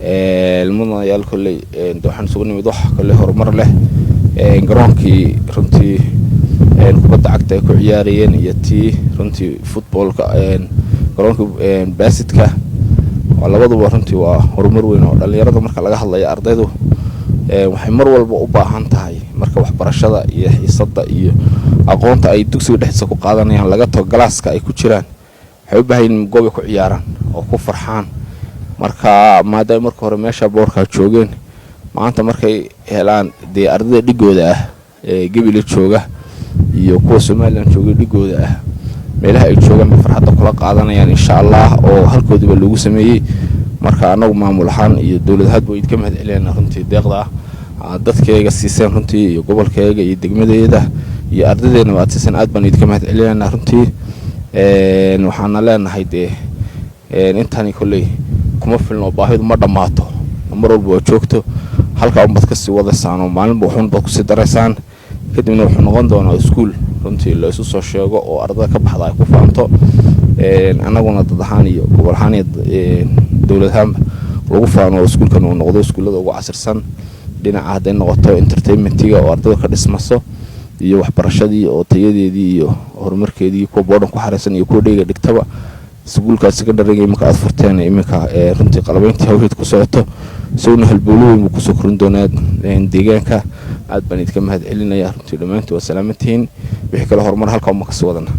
Mudanayaal, kolley waxaan isugu nimid wax kolley horumar leh, garoonkii runtii kubadda cagta ay ku ciyaarayeen iyo tii runtii footballka, garoonkii basketka, labaduba runtii waa horumar weyn oo dhallinyarada. Marka laga hadlayo ardaydu, waxay mar walba u baahan tahay marka waxbarashada iyo xiisadda iyo aqoonta ay dugsiga dhexdiisa ku qaadanayaan laga tago, classka ay ku jiraan, waxay u baahan yihin goob ay ku ciyaaraan oo ku farxaan. Marka maadaama marka hore meesha boardkaa joogeen, maanta markay helaan dee ardayda dhigooda ah ee Gebile jooga iyo kuwa Somaliland jooga dhigooda ah, meelaha ay joogaan bay farxadda kula qaadanayaan, insha Allah, oo halkoodiiba loogu sameeyey. Marka annagu maamul ahaan iyo dowlad ahaadba idinka mahad celinayna runtii deeqda ah dadkayga siiseen runtii, iyo gobolkayga iyo degmadeeda iyo ardaydeennaba aad siiseen. Aad baan idinka mahad celinaynaa runtii. Waxaana leenahay dee intani kolley kuma filno, baahidu ma dhammaato, mar walba waa joogto. Halkaa unbaad kasii wadaysaan oo maalinba waxunbaad kusii daraysaan. Kadibna wuxuu noqon doonaa iskuul runtii la isu soo sheego oo ardada ka baxda ay ku faanto, annaguna dad ahaan iyo gobol ahaan iyo dowlad ahaanba lagu faano, oo iskuulkan uu noqdo iskuullada ugu casirsan dhinaca hadday noqoto entertainmentiga oo ardayda ka dhismaso iyo waxbarashadii oo tayadeedii iyo horumarkeedii, kuwa boarding ku xareysan iyo kuwa dayga dhigtaba. Iskuulkaas secondaryga iminka aad furteen, iminka runtii qalabeyntii hawsheed ku socoto, isaguna halbowlo weyn buu kusoo korin doonaa deegaanka. Aad baan idinka mahad celinaya runtii. Dhammaantii waa salaamantihiin. Wixii kale horumar halkaa uma kasii wadana.